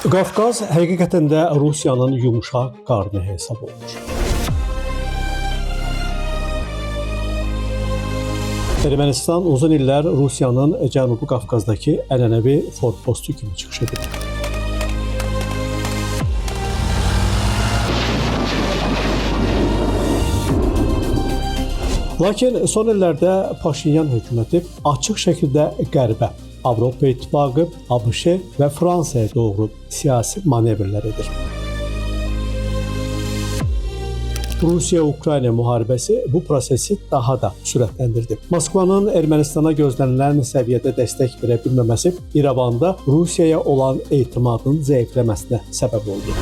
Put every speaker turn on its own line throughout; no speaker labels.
Qafqaz həqiqətən də Rusiyanın yumşaq qarnı hesab olunur. Ermənistan uzun illər Rusiyanın Cənubi Qafqazdakı ənənəvi forpostu kimi çıxış edib. Lakin son illərdə Paşinyan hökuməti açıq şəkildə Qərbə, Avropa İttifaqı, ABŞ və Fransaya doğru siyasi manevrlər edir. Rusiya-Ukrayna müharibəsi bu prosesi daha da sürətləndirdi. Moskvanın Ermənistana gözlənilən səviyyədə dəstək verə bilməməsi İrəvanda Rusiyaya olan etimadın zəifləməsinə səbəb oldu.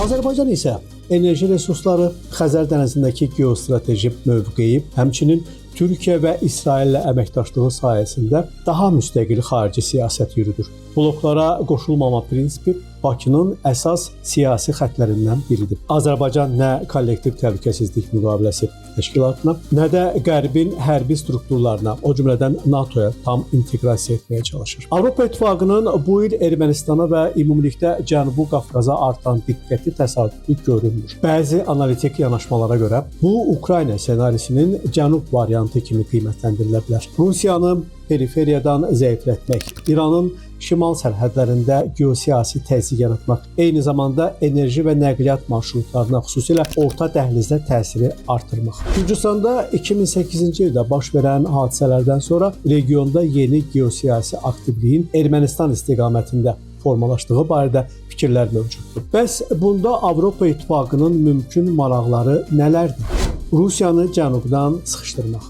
Azərbaycan isə enerji resursları, Xəzər dənizindəki geostrateji mövqeyi, həmçinin Türkiyə və İsraillə əməkdaşlığı sayəsində daha müstəqil xarici siyasət yürüdür. Bloklara qoşulmama prinsipi Bakının əsas siyasi xətlərindən biridir. Azərbaycan nə kollektiv təhlükəsizlik müqaviləsi təşkilatına, nə də Qərbin hərbi strukturlarına, o cümlədən NATO-ya tam inteqrasiya etməyə çalışır. Avropa İttifaqının bu il Ermənistana və ümumilikdə Cənubi Qafqaza artan diqqəti təsadüfi görünmür. Bəzi analitik yanaşmalara görə bu Ukrayna ssenarisinin cənub variantı kimi qiymətləndirilə bilər. Rusiyanı periferiyadan zəiflətmək, İranın şimal sərhədlərində geosiyasi təzyiq yaratmaq, eyni zamanda enerji və nəqliyyat marşrutlarına, xüsusilə orta dəhlizdə təsiri artırmaq. Gürcüstanda 2008-ci ildə baş verən hadisələrdən sonra regionda yeni geosiyasi aktivliyin Ermənistan istiqamətində formalaşdığı barədə fikirlər mövcuddur. Bəs bunda Avropa İttifaqının mümkün maraqları nələrdir? Rusiyanı cənubdan sıxışdırmaq.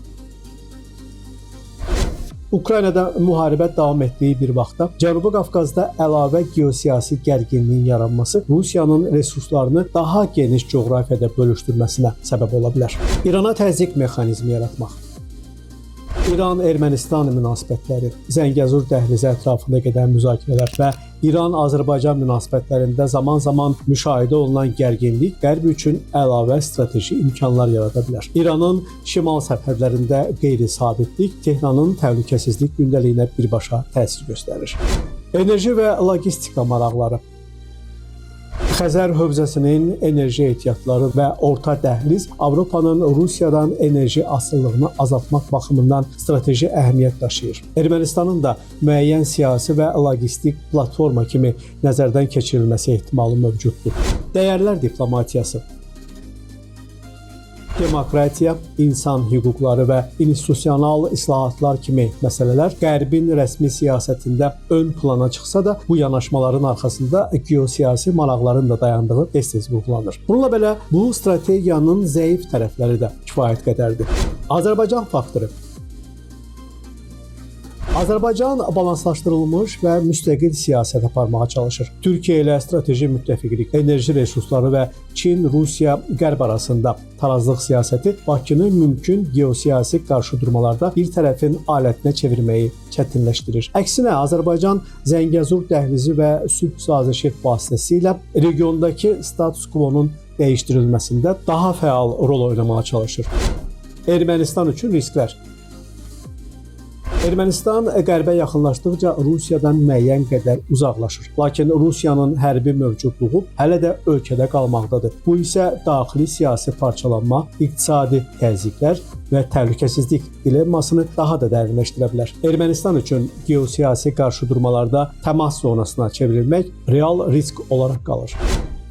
Ukraynada müharibə davam etdiyi bir vaxtda Cənubi Qafqazda əlavə geosiyasi gərginliyin yaranması Rusiyanın resurslarını daha geniş coğrafiyada bölüşdürməsinə səbəb ola bilər. İrana təzyiq mexanizmi yaratmaq. İran-Ermənistan münasibətləri, Zəngəzur dəhlizi ətrafında gedən müzakirələr və İran-Azərbaycan münasibətlərində zaman-zaman müşahidə olunan gərginlik Qərb üçün əlavə strateji imkanlar yarada bilər. İranın şimal sərhədlərində qeyri-sabitlik Tehranın təhlükəsizlik gündəliyinə birbaşa təsir göstərir. Enerji və logistika maraqları. Xəzər hövzəsinin enerji ehtiyatları və orta dəhliz Avropanın Rusiyadan enerji asılılığını azaltmaq baxımından strateji əhəmiyyət daşıyır. Ermənistanın da müəyyən siyasi və logistik platforma kimi nəzərdən keçirilməsi ehtimalı mövcuddur. Dəyərlər diplomatiyası. Demokratiya, insan hüquqları və institusional islahatlar kimi məsələlər Qərbin rəsmi siyasətində ön plana çıxsa da, bu yanaşmaların arxasında geosiyasi maraqların da dayandığı tez-tez vurğulanır. Bununla belə, bu strategiyanın zəif tərəfləri də kifayət qədərdir. Azərbaycan faktoru. Azərbaycan balanslaşdırılmış və müstəqil siyasət aparmağa çalışır. Türkiyə ilə strateji müttəfiqlik, enerji resursları və Çin, Rusiya, Qərb arasında tarazlıq siyasəti Bakını mümkün geosiyasi qarşıdurmalarda bir tərəfin alətinə çevirməyi çətinləşdirir. Əksinə, Azərbaycan Zəngəzur dəhlizi və sülh sazişi vasitəsilə regiondakı status quo-nun dəyişdirilməsində daha fəal rol oynamağa çalışır. Ermənistan üçün risklər. Ermənistan qərbə yaxınlaşdıqca Rusiyadan müəyyən qədər uzaqlaşır. Lakin Rusiyanın hərbi mövcudluğu hələ də ölkədə qalmaqdadır. Bu isə daxili siyasi parçalanma, iqtisadi təzyiqlər və təhlükəsizlik dilemmasını daha da dərinləşdirə bilər. Ermənistan üçün geosiyasi qarşıdurmalarda təmas zonasına çevrilmək real risk olaraq qalır.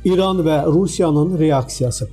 İran və Rusiyanın reaksiyası.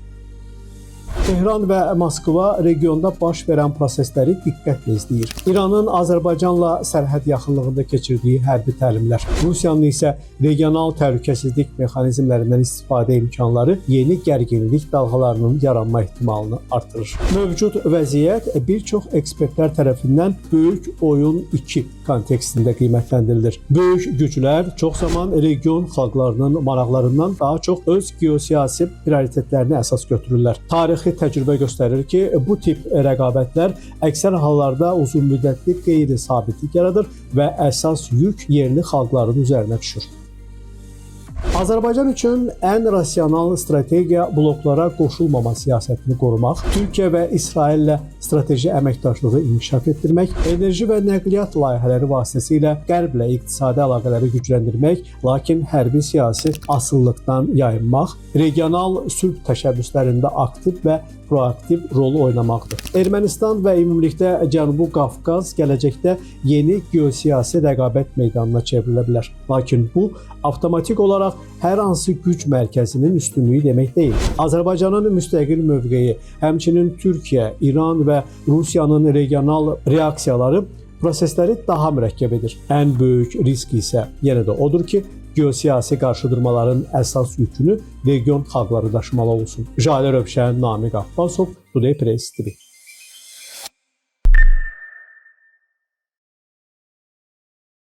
Tehran və Moskva regionda baş verən prosesləri diqqətlə izləyir. İranın Azərbaycanla sərhəd yaxınlığında keçirdiyi hərbi təlimlər, Rusiyanın isə regional təhlükəsizlik mexanizmlərindən istifadə imkanları yeni gərginlik dalğalarının yaranma ehtimalını artırır. Mövcud vəziyyət bir çox ekspertlər tərəfindən Böyük Oyun 2 kontekstində qiymətləndirilir. Böyük güclər çox zaman region xalqlarının maraqlarından daha çox öz geosiyasi prioritetlərini əsas götürürlər. Tarixi təcrübə göstərir ki, bu tip rəqabətlər əksər hallarda uzunmüddətli qeyri-sabitlik yaradır və əsas yük yerli xalqların üzərinə düşür. Azərbaycan üçün ən rasional strategiya bloklara qoşulmama siyasətini qorumaq, Türkiyə və İsraillə strateji əməkdaşlığı inkişaf etdirmək, enerji və nəqliyyat layihələri vasitəsilə Qərblə iqtisadi əlaqələri gücləndirmək, lakin hərbi siyasi asılılıqdan yayınmaq, regional sülh təşəbbüslərində aktiv və proaktiv rol oynamaqdır. Ermənistan və ümumilikdə Cənubi Qafqaz gələcəkdə yeni geosiyasi rəqabət meydanına çevrilə bilər. Lakin bu avtomatik olaraq hər hansı güc mərkəzinin üstünlüyü demək deyil. Azərbaycanın müstəqil mövqeyi, həmçinin Türkiyə, İran və Rusiyanın regional reaksiyaları prosesləri daha mürəkkəb edir. Ən böyük risk isə yenə də odur ki, geosiyasi qarşıdurmaların əsas yükünü region xalqları daşımalı olsun. Jalə Rövşən, Namiq Abbasov, Today Press TV.